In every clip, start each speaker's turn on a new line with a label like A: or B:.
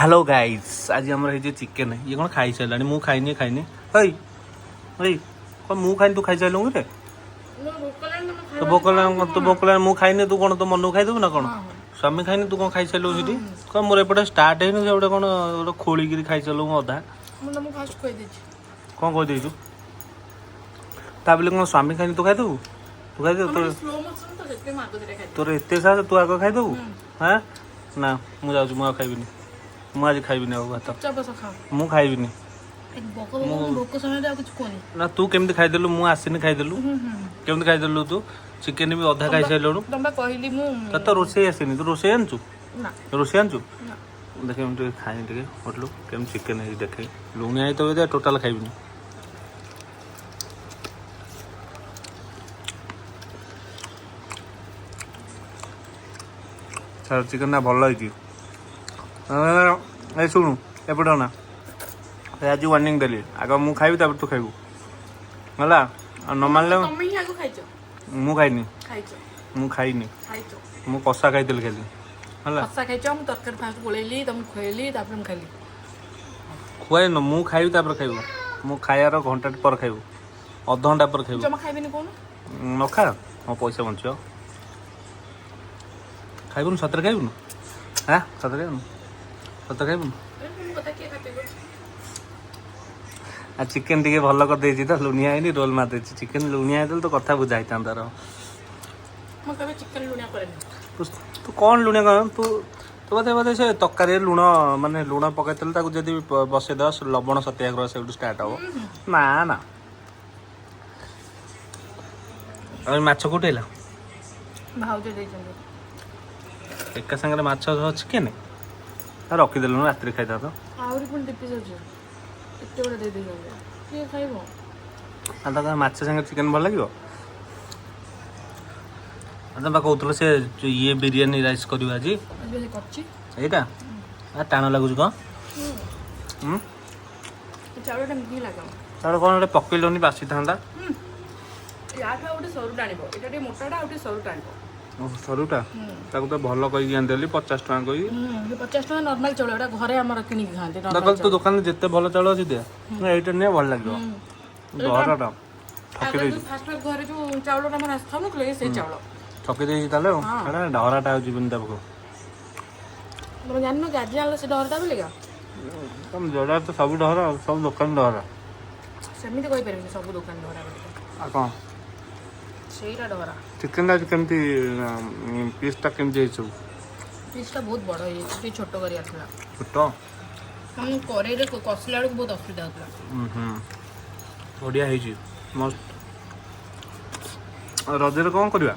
A: Hello guys, ଆଜି ଆମର ହେଇଛି ଚିକେନ୍। ଇଏ କ'ଣ ଖାଇସାରିଲାଣି? ମୁଁ ଖାଇନି, ଖାଇନି। ଏଇ ଏଇ, କ'ଣ ମୁଁ ଖାଇନି, ତୁ ଖାଇସାରିଲୁ କିରେ? ତୋ ଭୋକ ହେଲାଣି, ତୋ ଭୋକ ହେଲାଣି। ମୁଁ ଖାଇନି, ତୁ କ'ଣ ତୋ ମନକୁ ଖାଇଦେବୁ ନା କ'ଣ? ସ୍ୱାମୀ ଖାଇନି, ତୁ କ'ଣ ଖାଇସାରିଲୁ ସେଠି? କ'ଣ ମୋର ଏପଟେ ଷ୍ଟାର୍ଟ ହେଇନି, ସେ ଗୋଟେ କ'ଣ ଗୋଟେ ଖୋଳିକିରି ଖାଇସାରିଲୁ ମୁଁ ଅଧା।
B: ମୁଁ ତମକୁ ଫାଷ୍ଟ କହିଦେଇଛି।
A: କ'ଣ କହିଦେଇଛୁ? ତା ବୋଲି କ'ଣ ସ୍ୱାମୀ ଖାଇନି ତୁ ଖାଇଦେବୁ? ତୁ ଖାଇଦେବୁ ତୋର
B: ସ୍ଲୋ ମୋସନ ତ, ସେଥିପାଇଁ ମୁଁ ଆଗ ଦିଟା ଖାଇଦେବି।
A: ତୋର ଏତେ ସାହସ, ତୁ ଆଗ ଖାଇଦେବୁ? ହଁ ନା, ମୁଁ ଯାଉଛି, ମୁଁ ଆଉ ଖାଇବିନି। ମୁଁ ଆଜି ଖାଇବିନି ଆଉ ଭାତ।
B: ଚୁପଚାପ ବସ, ଖାଅ।
A: ମୁଁ ଖାଇବିନି।
B: ଭୋକ ଭୋକ ସମୟରେ ଆଉ କିଛି କୁହନି।
A: ନା, ତୁ କେମିତି ଖାଇଦେଲୁ? ମୁଁ ଆସିନି, ଖାଇଦେଲୁ କେମିତି? ଖାଇଦେଲୁ ତୁ ଚିକେନ ବି ଅଧା ଖାଇସାରିଲୁଣୁ।
B: ତମେ ବା କହିଲି ମୁଁ।
A: ତୋତେ ତ ରୋଷେଇ ଆସିନି। ତୁ ରୋଷେଇ ଜାଣିଛୁ?
B: ନା।
A: ରୋଷେଇ ଜାଣିଛୁ?
B: ନା।
A: ଦେଖେ, ମୁଁ ଟିକେ ଖାଇନି, ଟିକେ ହୋଟେଲୁ କେମିତି ଚିକେନ ହେଇଛି ଦେଖେ। ଲୁଣିଆ ହେଇଥିବ ଯଦି ଟୋଟାଲ ଖାଇବିନି। ସାର୍, ଚିକେନଟା ଭଲ ହେଇଛି। ଏ ଶୁଣୁ, ଏପଟେ ନା, ଆଜି ୱାର୍ଣ୍ଣିଂ ଦେଲି। ଆଗ ମୁଁ ଖାଇବି, ତାପରେ ତୁ ଖାଇବୁ, ହେଲା? ଆଉ ନ ମାନିଲେ
B: ତମେ ହିଁ ଆଗ ଖାଇଛ।
A: ମୁଁ ଖାଇନି।
B: ଖାଇଛ।
A: ମୁଁ ଖାଇନି।
B: ଖାଇଛ।
A: ମୁଁ କଷା ଖାଇଥିଲି ଖାଲି, ହେଲା?
B: କଷା ଖାଇଛ। ମୁଁ ତରକାରୀ ଫାଷ୍ଟ ଗୋଳେଇଲି, ତମକୁ ଖୁଆଇଲି, ତାପରେ ମୁଁ ଖାଇଲି।
A: ଖୁଆଇନ। ମୁଁ ଖାଇବି, ତାପରେ ଖାଇବୁ। ମୁଁ ଖାଇବାର ଘଣ୍ଟାଟେ ପରେ ଖାଇବୁ, ଅଧଘଣ୍ଟା ପରେ ଖାଇବୁ।
B: ଜମା ଖାଇବିନି, କହୁନ।
A: ନ ଖା, ମୋ ପଇସା ବଞ୍ଚିବ। ଖାଇବୁନୁ? ସତରେ ଖାଇବୁନୁ? ହାଁ, ସତରେ ଖାଇବୁନୁ? ସତରେ ଖାଇବୁନୁ?
B: ମୋ କଥା କିଏ ଖାତିର କରୁଛି?
A: ଆଉ ଚିକେନ ଟିକେ ଭଲ କରିଦେଇଛି ତ, ଲୁଣିଆ ହେଇନି, ରୋଲ ମାରିଦେଇଛି। ଚିକେନ ଲୁଣିଆ ହେଇଥିଲେ ତ କଥା ବୁଝା ହେଇଥାନ୍ତା ତାର।
B: ମୁଁ କେବେ ଚିକେନ ଲୁଣିଆ କରେନି।
A: ତୁ ତୁ କ'ଣ ଲୁଣିଆ କର? ତୁ ତୁ ବୋଧେ ବୋଧେ ସେ ତରକାରୀରେ ଲୁଣ, ମାନେ ଲୁଣ ପକେଇଥିଲେ, ତାକୁ ଯଦି ବସେଇଦେବା, ଲବଣ ସତ୍ୟାଗ୍ରହ ସେଇଠୁ ଷ୍ଟାର୍ଟ ହବ। ନା ନା, ଆଉ ମାଛ କୋଉଠି ହେଲା?
B: ଭାଉଜ ଦେଇଛନ୍ତି।
A: ଏକା ସାଙ୍ଗରେ ମାଛ ସହ ଚିକେନ ରଖିଦେଲୁନୁ, ରାତିରେ ଖାଇଥାନ୍ତ।
B: ଆହୁରି ପୁଣି ଦି ପିସ୍ ଅଛି। ଏତେ ଗୁଡ଼ା ଦେଇ ଦେଇଛନ୍ତି, କିଏ ଖାଇବ?
A: ଆଉ ତାକୁ ମାଛ ସାଙ୍ଗରେ ଚିକେନ ଭଲ ଲାଗିବ? ଆଉ ତମେ ବା କହୁଥିଲ ସେ ଯୋଉ ଇଏ ବିରିୟାନୀ ରାଇସ୍ କରିବ ଆଜି।
B: ଆଜି ସେ କରିଛି।
A: ଏଇଟା ଟାଣ ଲାଗୁଛି କ'ଣ? ହୁଁ।
B: ଚାଉଳଟା ଏମିତି ହିଁ ଲାଗିବ।
A: ତାହେଲେ କ'ଣ ଗୋଟେ ପକେଇଲୁନି, ବାସିଥାନ୍ତା।
B: ୟାଠୁ ଆଉ ଗୋଟେ ସରୁଟା ଆଣିବ। ଏଇଟା ଟିକେ ମୋଟାଟା, ଆଉ ଟିକେ ସରୁଟା ଆଣିବ।
A: ଓ, ସରୁଟା। ତାକୁ ତ ଭଲ କହିକି ଆଣିଦେଲି 50 ଟଙ୍କା କହିକି।
B: ହୁଁ, 50 ଟଙ୍କା ନର୍ମାଲ ଚାଉଳ। ଏଇଟା ଘରେ ଆମର କିଣିକି ଖାଆନ୍ତି
A: ନା
B: ନର୍ମାଲ।
A: କହିଲି, ତୁ ଦୋକାନରେ ଯେତେ ଭଲ ଚାଉଳ ଅଛି ଦେ ନା, ଏଇଟା ନିଏ, ଭଲ ଲାଗିବ। ଡରଟା ଠକି ଦେଇଛି।
B: ଫାଷ୍ଟ ଫାଷ୍ଟ ଘରେ ଯୋଉ ଚାଉଳଟା ଆମର ଆସିଥାଉନଥିଲେ, ସେଇ ଚାଉଳ।
A: ଠକି ଦେଇଛି ତାହେଲେ। ଆଉ ଏଇଟା ଡରାଟା ଆଉ ଯିବନି ତା ପାଖକୁ।
B: ତମେ ଜାଣିନ କି ଆଜି ଆଣିଲ ସେ ଡରଟା ବୋଲିକା?
A: ତମ ଜଡ଼ା ତ ସବୁ ଡର ଆଉ ସବୁ ଦୋକାନ ଡର।
B: ସେମିତି କହିପାରିବିନି ସବୁ ଦୋକାନ ଡରା ବୋଲିକା।
A: ଆଉ କ'ଣ?
B: ସେଇଟା ଡରା।
A: ଚିକେନଟା ଆଜି କେମିତି, ପିସ୍ଟା କେମିତି ହେଇଛି ସବୁ?
B: ପିସ୍ଟା ବହୁତ ବଡ଼ ହେଇଯାଇଛି, ଟିକେ ଛୋଟ କରିବାର ଥିଲା।
A: ଛୋଟ?
B: ମୁଁ କରେଇରେ କଷିଲା ବେଳକୁ ବହୁତ ଅସୁବିଧା ହଉଥିଲା।
A: ହୁଁ, ବଢ଼ିଆ ହେଇଛି, ମସ୍ତ। ଆଉ ରଜରେ କ'ଣ କରିବା?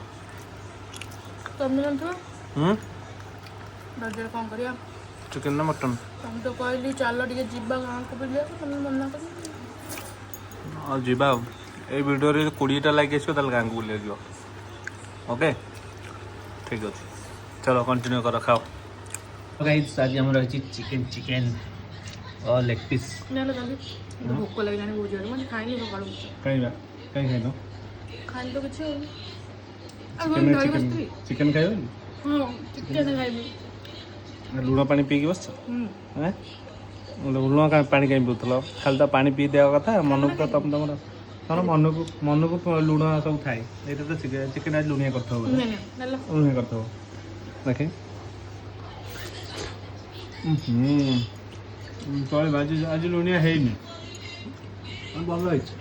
B: ତମେ ଜାଣିଥିବ।
A: ହୁଁ।
B: ରଜରେ କ'ଣ କରିବା?
A: ଚିକେନ ନା ମଟନ୍?
B: ତମେ ତ କହିଲି ଚାଲ ଟିକେ ଯିବା ଗାଁକୁ ବୁଲିବାକୁ, ତମେ ମନା କଲ।
A: ଆଉ ଯିବା। ଆଉ ଏଇ ଭିଡ଼ିଓରେ 20ଟା ଲାଇକ୍ ଆସିବ, ତାହେଲେ ଗାଁକୁ ବୁଲିବାକୁ ଯିବ। ଓକେ, ଠିକ୍ ଅଛି, ଚલો କଣ୍ଟିନ୍ୟୁ କର, ଖାଅ। ଗାଇସ୍, ଆଜି ଆମର ରହିଛି ଚିକେନ, ଚିକେନ ଲେଗ୍ ପିସ୍।
B: ନା ନା, ଜଲ୍ଦି, ମୋତେ ଭୋକ ଲାଗିଲାଣି ବହୁତ ଜୋରେ। ମୁଁ ଖାଇନି ସକାଳୁ କିଛି।
A: ଖାଇବା କାହିଁ ଖାଇନ?
B: ଖାଇନି ତ କିଛି। ଆଉ
A: ଚିକେନ।
B: ଧରି
A: ଚିକେନ।
B: ବସିଥିଲି।
A: ଚିକେନ ଖାଇବନି?
B: ହଁ, ଚିକେନ ଖାଇବି।
A: ଲୁଣ ପାଣି ପିଇକି ବସିଛ?
B: ହୁଁ।
A: ଏଁ, ଲୁଣ ପାଣି କାହିଁ ପିଉଥିଲ? ଖାଲି ତ ପାଣି ପିଇ ଦେବା କଥା। ମନକୁ ତ ତମ ତମର ତମର ମନକୁ ମନକୁ ଲୁଣ ସବୁ ଥାଏ। ଏଇଟା ତ ଚିକେନ, ଚିକେନ ଆଜି ଲୁଣିଆ କରିଥିବ ବୋଧେ।
B: ନା ନା, ନେଲ।
A: ଲୁଣିଆ କରିଥିବ, ଦେଖେ। ହୁଁ, ଚଳିବ। ଆଜି ଆଜି ଲୁଣିଆ ହେଇନି, ଭଲ ହେଇଛି,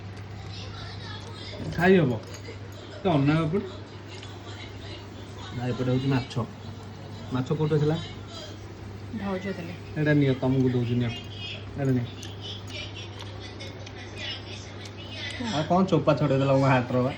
A: ଖାଇ ହବ ତ। ଅନା ଏପଟେ ନା, ଏପଟେ ହେଉଛି ମାଛ। ମାଛ କୋଉଠି ଥିଲା?
B: ଭାଉଜ ଦେଲେ।
A: ଏଇଟା ନିଅ, ତମକୁ ଦଉଛି, ନିଅ, ଏଇଟା ନିଅ। ଆଉ କ'ଣ ଚୋପା ଛଡ଼େଇ ଦେଲା ମୋ ହାତର ବା।